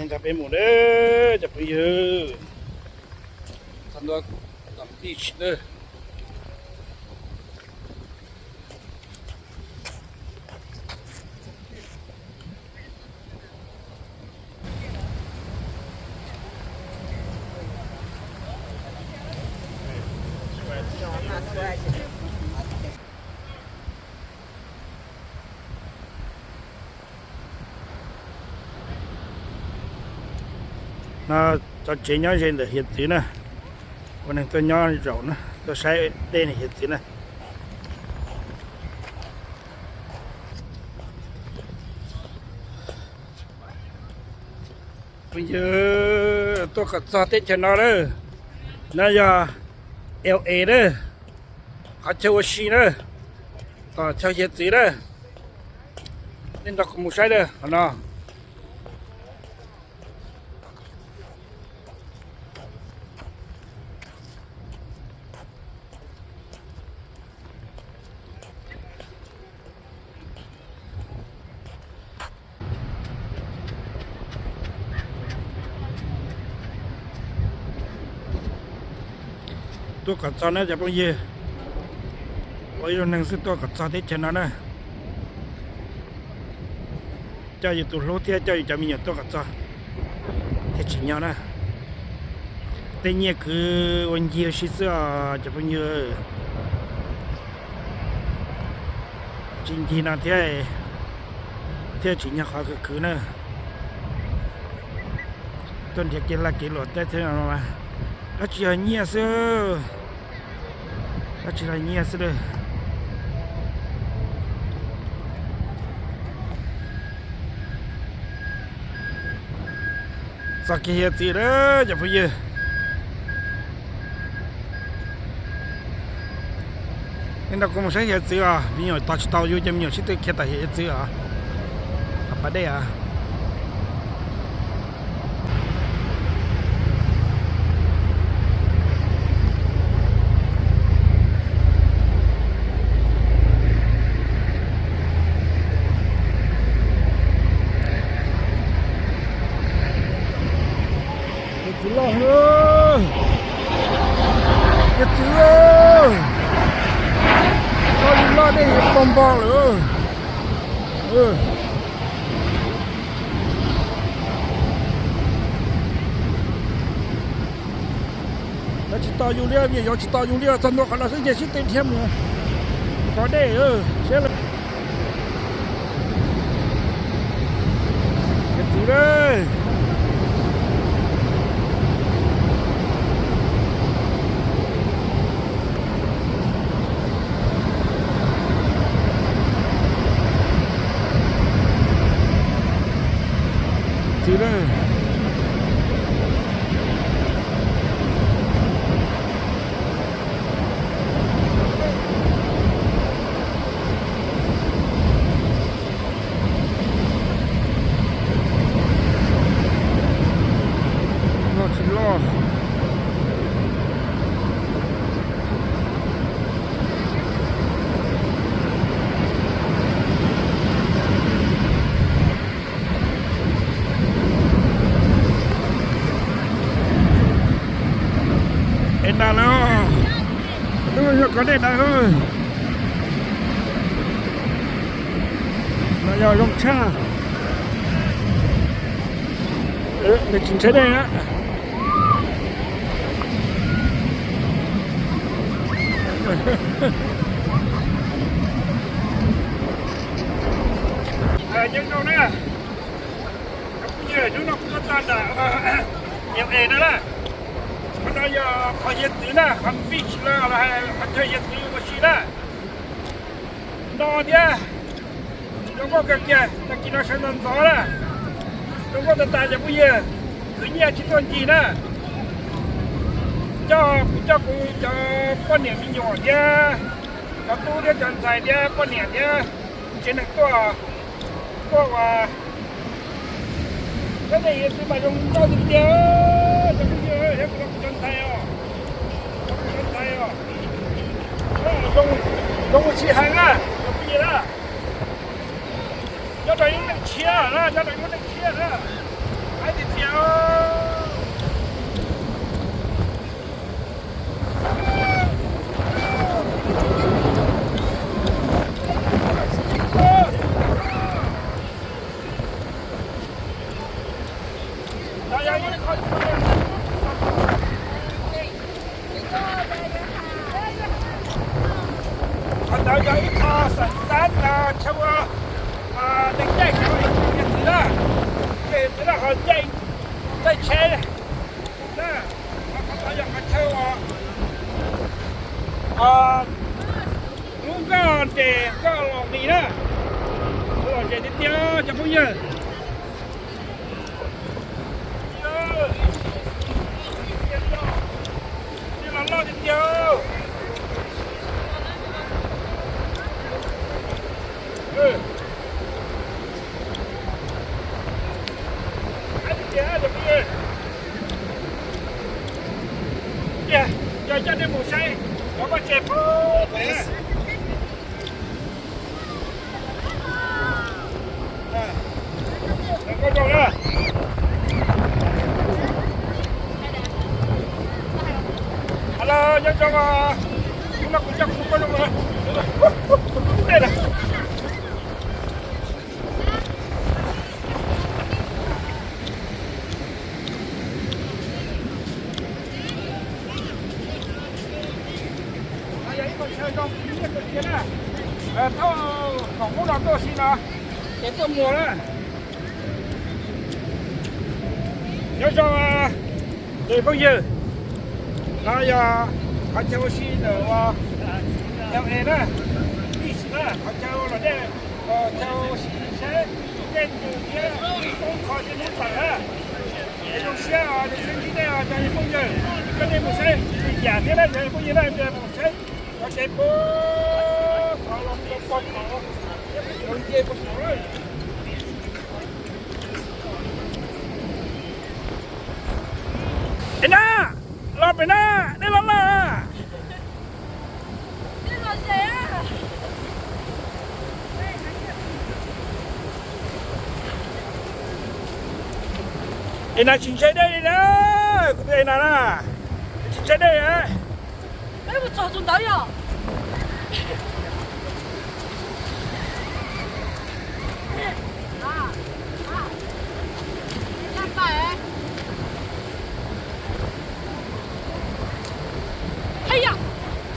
Nrog peb mus na cov phooj ywg, txog ntua tom beach na. No, txoj tsev nyob ze ntawm hiav txwv na, ua neeg tuaj nyob zaum na, tuaj saib dej ntawm hiav txwv na. Phooj ywg, tuaj kom txog teb chaws no lawm. No yog L A na, qhov chaw ua si na, tom chaw hiav txwv na. Nej nrog kuv mus saib na qhov no. Tuaj kom txog na cov phooj ywg, ua ib zaug neeg xwb tuaj kom txog teb chaws no na. Coj yus tus hlub thiab coj yus cov me nyuam tuaj kom txog thiaj tsim nyog na. Tej nyiaj kwv ua ncig ua si xwb os cov phooj ywg. Tsis ncig no thiab, thiaj tsim nyog qhov kwv kwv na. Tuaj nrhiav kev lag kev luam tej thiab no, dab tsi yog nyiaj xwb, dab tsi yog nyiaj xwb lawm. Txog kiag hiav txwv lawm cov phooj ywg. Nej nrog kuv mus saib hiav txwv os, me nyuam tos tsis tau yus ces me nyuam sib tw khiav tom hiav txwv os, tom pas dej os. Hiav txwv loj, hiav txwv loj li loj dej yuav poob npo lawm. Yog tsis tau yus li, yog tsis tau yus li txog ntua qhov no xwb ces sib tw dhia mus kov dej seb. Hiav txwv lawm. Txwv lawm. Loj tsis loj. Es nas lawm, twb yog kov dej nas. Nas yog zoo tshaj. Nws tsis ntshai dej na. Nyob zoo na, hnub no kuv tuaj txog ntawm L A no na. Qhov no yog qhov hiav txwv na, qhov beach los hais qhov chaw hiav txwv ua si na. No thiab, zoo nkauj kawg kiag, tag kis no sawv ntxov ntxov na. Zoo nkauj tas tas cov phooj ywg, khwv nyiaj tsis tuaj ncig na. Coj kuv, coj kuv cov poj niam me nyuam thiab, cov tub thiab cov ntxhais thiab poj niam thiab tsev neeg tuaj, tuaj ua. Peb tej hiav txwv mas zoo nkauj tiag tiag, cov phooj ywg, yog kuv los kuv cov ntxhais os, kuv cov ntxhais os, zoo, zoo tsis heev na, cov phooj ywg na. Nyob rau ib lub neej tshiab na, nyob rau ib lub neej tshiab na. Hais tias Qhov ntawd yog ib qho xam xab no chaw ua neeg caij, ces txiv na, ces txiv na ho caij, caij tsheb na. Qhov ntawd yog qhov chaw ua lub nkoj nres nkoj los nqis na. Los nres tiag tiag cov phooj ywg. Los loj tiag tiag. Yog coj nej mus saib cov vaj tse puag pem. Nyob zoo na. Hello, nyob zoo. Hnub no kuv coj kuv tus poj zoo na. Tej na. Yog ib qho chaw zoo nyiaj kawg kiag na. Thauj khoom ub no tuaj si no, ces tuaj muag na. Nyob zoo ces phooj ywg, no yog qhov chaw ua si ntawm ua L A na, beach na, qhov chaw los dej, chaw ua si seb dej ntuj thiab ib koob kho thiab hnub tawm na. Es zoo siab, zoo siab ntsib nej os cov phooj ywg, coj nej mus saib lwm yam thiab na cov phooj ywg na, mus saib cov tsev puag tod los mus rau puag tod, zoo nce puag tod. Es na, los pem na, nej los lawm. Es na tsis ntshai dej li na, kuv twb es na na, tsis ntshai dej. Peb mus txog tus ntawd yog.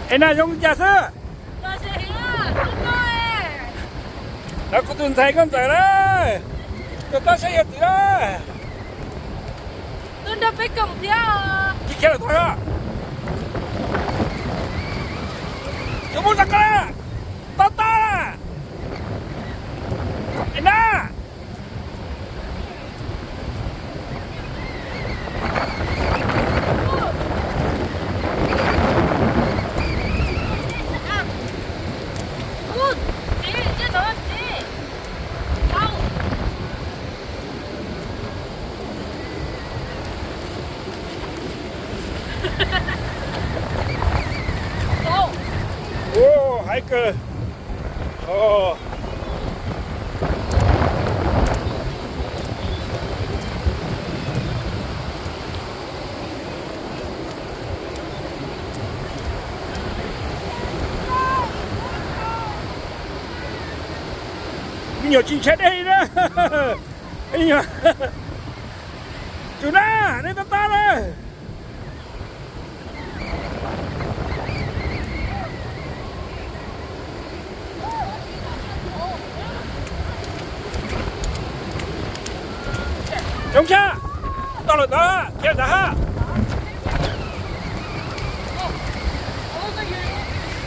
Es na zoo li cas xwb? Lawv kuv tus ntxhais koj ntxawm na, tus tab saib yog txiv na. Tus nrog peb koom thiab. Tsis khiav lawm tag. Tus muab tag koj na, tab tab na. Es na. Ua, hais kawg. Me nyuam tsis ntshai dej li na. Tsum na, nej tab tab na. Zoo siab, tau lawm ntawd, khiav ntawd ha.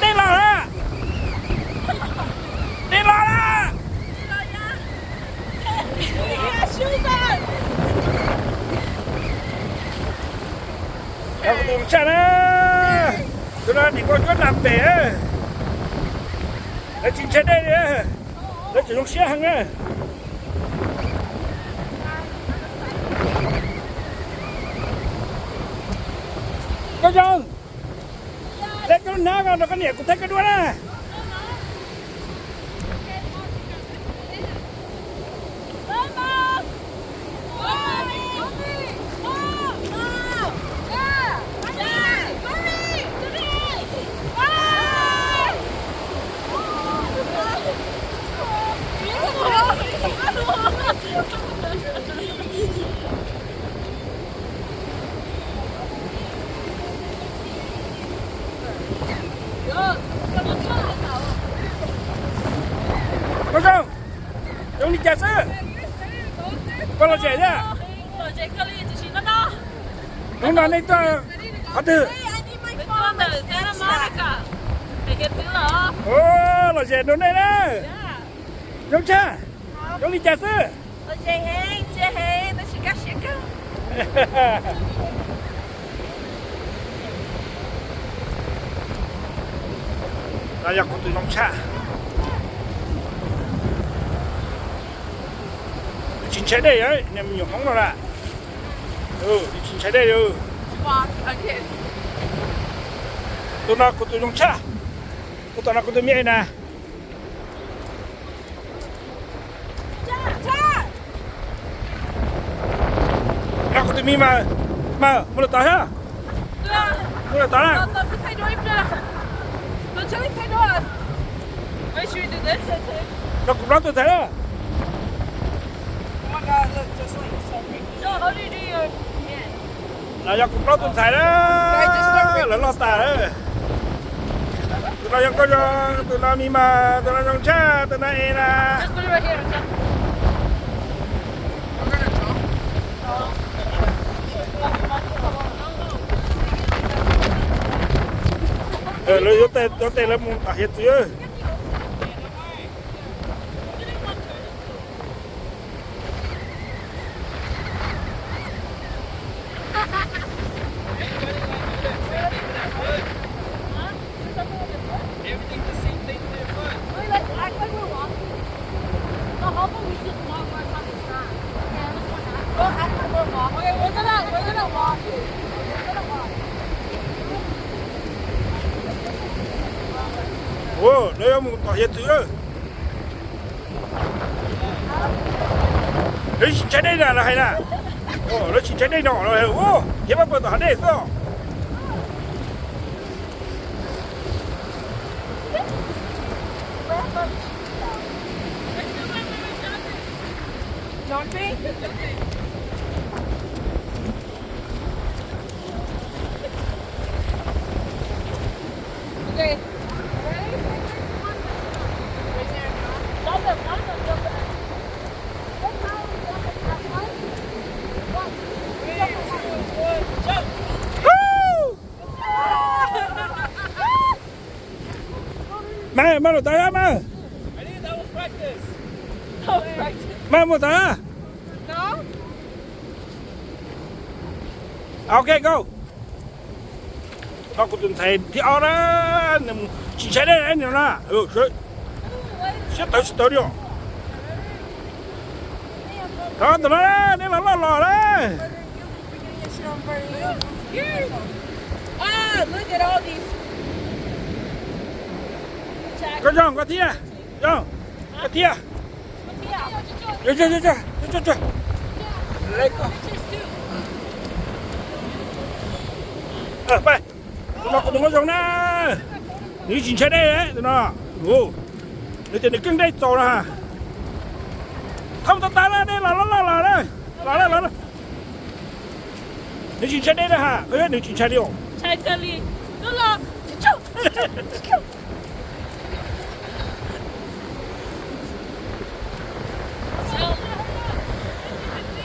Dej los lawm, dej los lawm. Kuv tus ntxhais na, tus no nim koj cuab nas pem, lawv tsis ntshai dej li, lawv tseem zoo siab heev na. Koj zoo, thaij koj lub hnab no rau koj niam kuv thaij koj duab na. Cas xwb? Koj lom zem thiab? Hnub no nej tuaj qhov twg? Lom zem rau nej na. Zoo tshaj. Zoo li cas xwb? No yog kuv tus zoo tshaj. Nws tsis ntshai dej, niag me nyuam Hmoob no lawm. Nws tsis ntshai dej. Tus no kuv tus zoo tshaj. Tus tom no kuv tus me na. No kuv tus me mas, mas mus lawm tod thiab. Mus lawm tod na. No kuv plaub tus ntxhais na. No yog kuv plaub tus ntxhais na, lawv loj tas lawm. Tus no yog nkauj zoo, tus no me mas, tus no zoo tshaj, tus no es na. Lawv yuav tes lawv mus tom hiav txwv. Ua, lawv yuav mus tom hiav txwv lawm. Lawv tsis ntshai dej na, lawv hais na. Lawv tsis ntshai dej no, lawv hais ua, hiav pab pawg tom hav dej xwb. Mas, mas lawm tod mas. Mas mus tod. Ok, go. No kuv tus ntxhais thib ob na, nws tsis ntshai dej no na. Siab tawv tsis tawv li os. Tus no nej los loj los na. Koj zoo koj thiab, zoo koj thiab. Tus no kuv tus muab zoo na, nws tsis ntshai dej tus no. Nws tias nws keej dej txaus no. Thauj tag tag na, nej los loj loj los na, los loj los. Nws tsis ntshai dej na ha, koj yog nws tsis ntshai li os.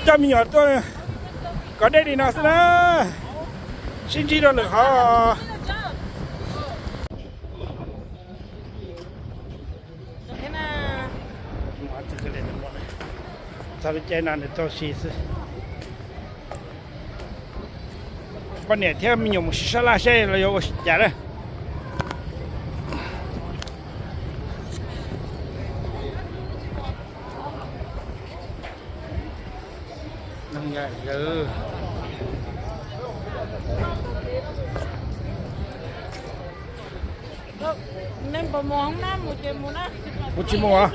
Coj me nyuam tuaj kom deb li no xwb na, sib ntsib rau lwm qhov. Txog lub caij no nws tuaj si xwb. Poj niam thiab me nyuam mus sib sab laj seb los yuav ua cas na. Mus tsis mus os.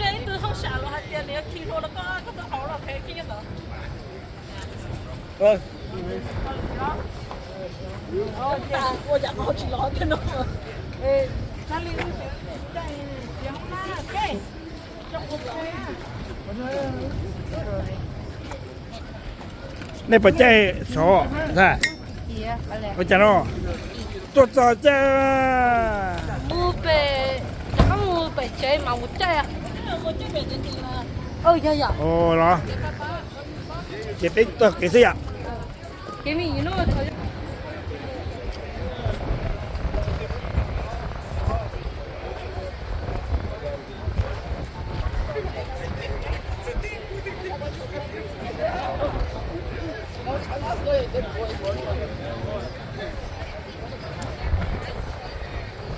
Nej puas caij sov? Ua cas no? Tuaj txog caij. Mus pem, mus pem tsev mas mus caij. Ua los, ces peb taug kev xwb yom.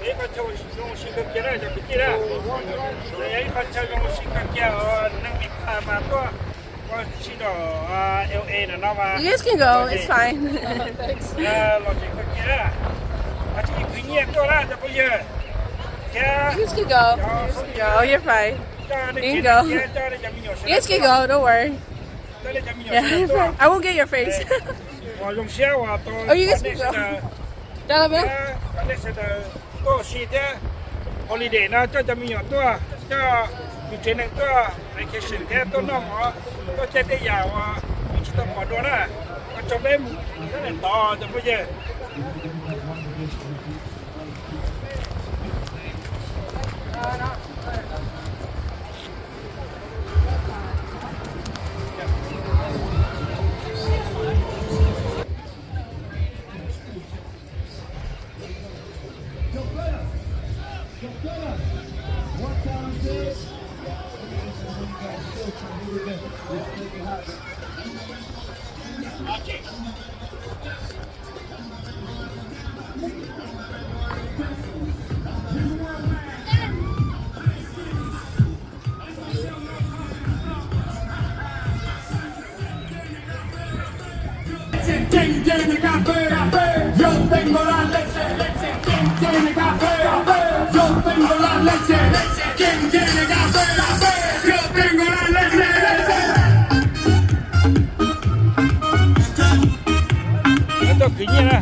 Ib qho chaw zoo ua si kawg kiag na cov kwv tij na. Yog ib qho chaw zoo ua si kawg kiag, neeg Meskas mas tuaj ua si nram L A no no mas. You guys can go, it's fine. Los tsev kawg kiag na. Tsis khwv nyiaj tuaj na cov phooj ywg. You guys can go. You guys can go. You're fine. You can go. You guys can go, don't worry. Yeah, you're fine. I won't get your face. Zoo siab uas tau nej sawv daws tuaj ua si thiab. Holiday no coj cov me nyuam tuaj, coj yus tsev neeg tuaj vacation thiab tuaj noj mov, tuaj caij tej yam uas yus tsis tau pom dua na. Ua tsaug peb mus tod cov phooj ywg. Tuaj khwv nyiaj na.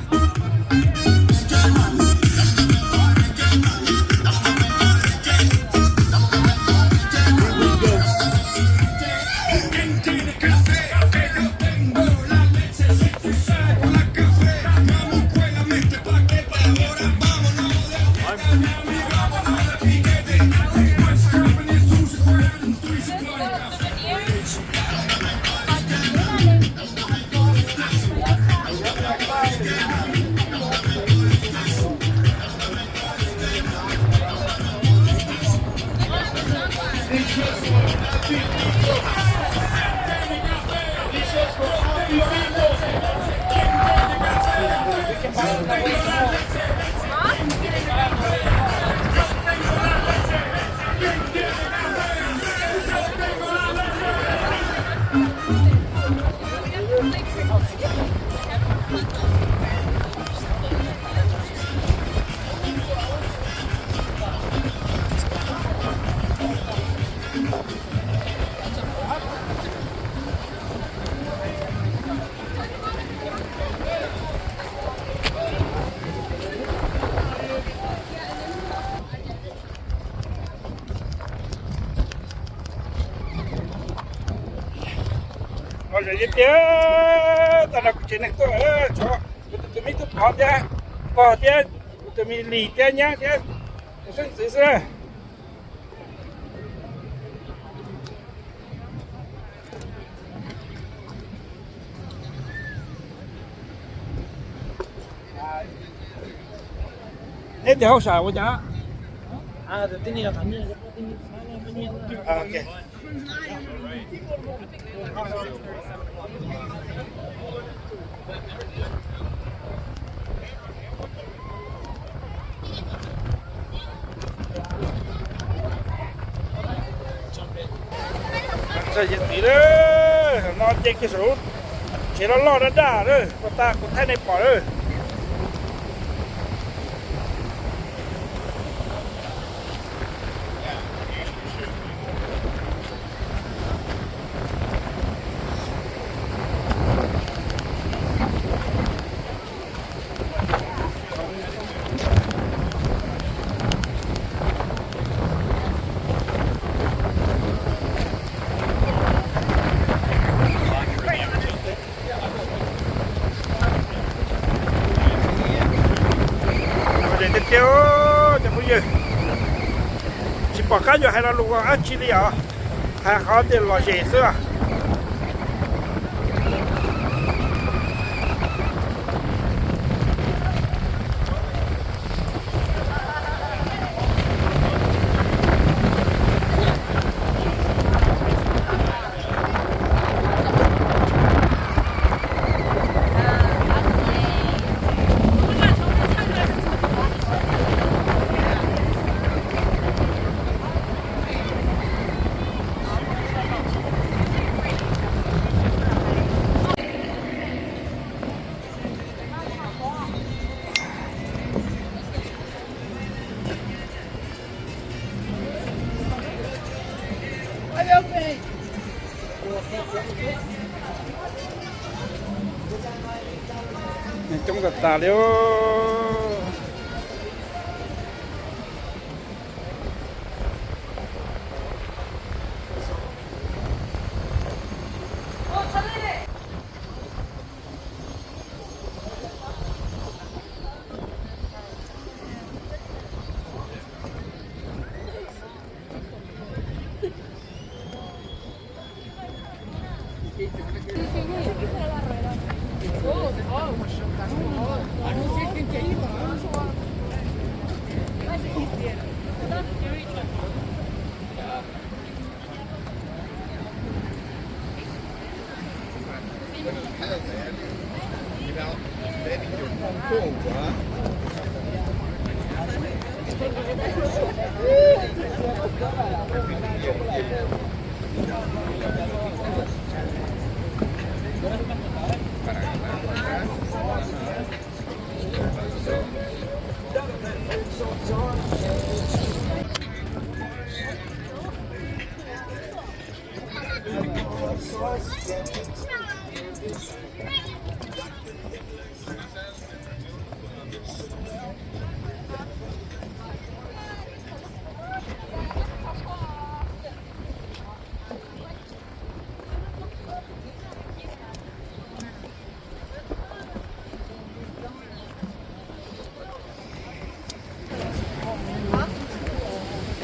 Ua zam tiag tiag, tag no kuv tsev neeg tuaj, tshuav kuv tus me tub pov thiab, pog thiab, kuv tus me lis thiab nyab thiab, tus xeeb ntxwv xwb. Neb tias hauj sam ua cas? Txog yawm txiv lawm, no ces kiag saum lub tsev loj loj daj daj lawm, puag ta kuv thaij nej pom lawm. Tiag tiag, cov phooj ywg, tsis pom qab yuav hais lo lus dab tsi li os. Hais qhov tias lom zem xwb. Coob tas tas li.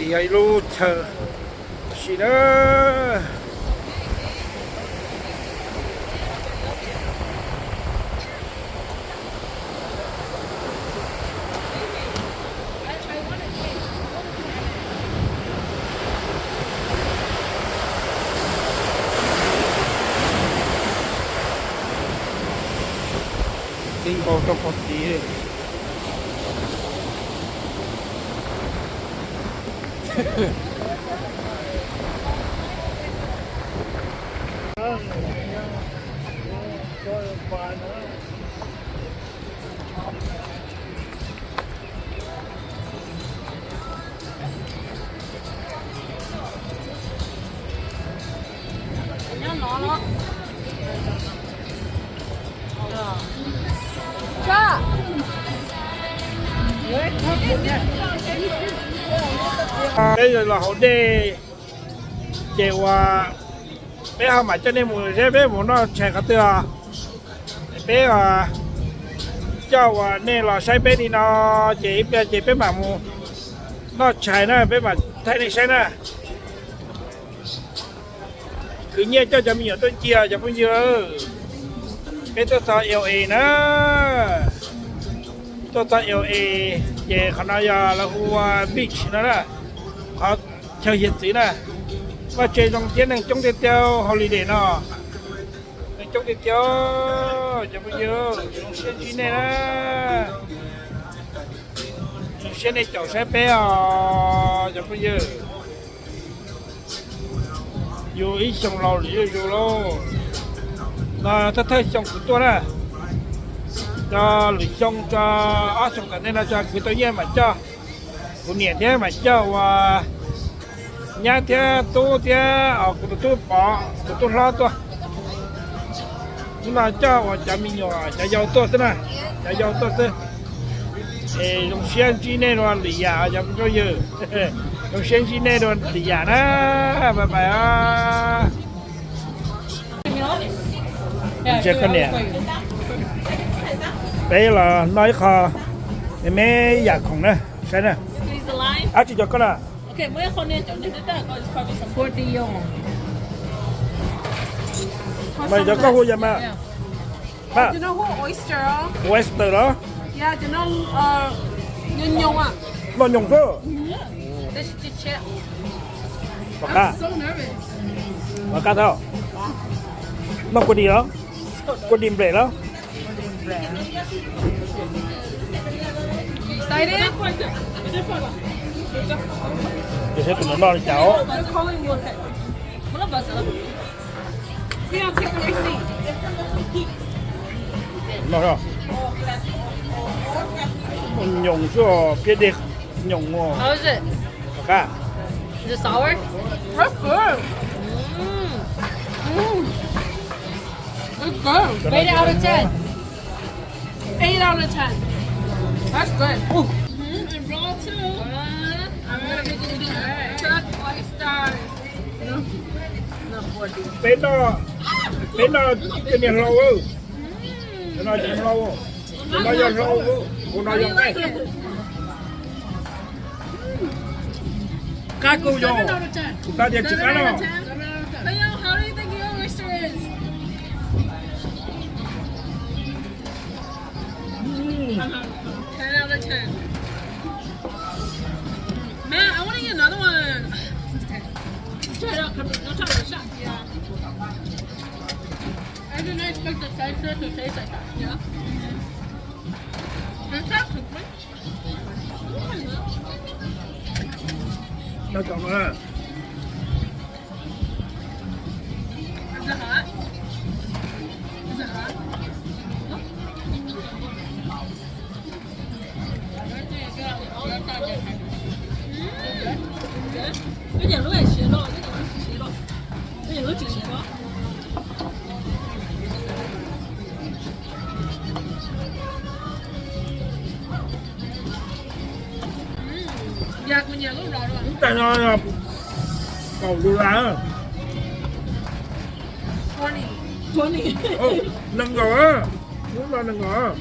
Yog ib lub chaw sim na. Tib nkaus rau qhov tid. Peb los hauv dej ces uas peb ho mam coj nej mus saib peb mus noj tshais qhov twg os. Peb coj uas nej los saib peb li no ces ib pliag ces peb mam mus noj tshais na, peb mam thaij nej saib na. Khwv nyiaj coj cov me nyuam tuaj ncig cov phooj ywg. Peb tuaj txog L A na, tuaj txog L A ces qhov no yog lawv hu ua beach no na, qhov chaw hiav txwv na. Vaj tse zoo thiab neeg coob tiag tiag holiday no. Neeg coob tiag tiag cov phooj ywg, zoo siab ntsib nej na. Zoo siab nej caum saib peb os cov phooj ywg. Yus ib xyoo laus lwm zuj zus lauj. No thawj thawj xyoo kuv tuaj na. Tso lwm xyoo tso ob xyoo tom ntej no tso kwv tau nyiaj mam coj kuv niam thiab mam coj uas nyab thiab tub thiab kuv tus tub pov tus tub hlob tuaj. Hnub no coj uas cov me nyuam cov yau tuaj xwb na, cov yau tuaj xwb. Es zoo siab ntsib nej dua lwm yam cov phooj ywg. Zoo siab ntsib nej dua lwm yam na. Bye bye os. Koj niam, peb los noj ib qho me me yam khoom na, saib na. Ab tsi cov koj na. Mas cov koj hu yog mas, mas oyster los? Noj nyoos xwb. Mas qab, mas qab thaum noj kua dis los, kua dis nplej los. Ces saib tus no noj li cas os. Noj nyoos xwb, piab dej nyoos. Qab. That's good. Mm. Mm. It's good. Rate it out of ten. Eight out of ten. That's good. Mm-hmm. And raw too. Peb noj, peb noj cov niag hlau, cov no cov hlau, cov no yog hlau, cov no yog nqaij. Qab kuj yog, kuv xav tias tsis qab no. Noj cov no. Ib tag no kaum dollar. Nees nkaum, lub no nees nkaum.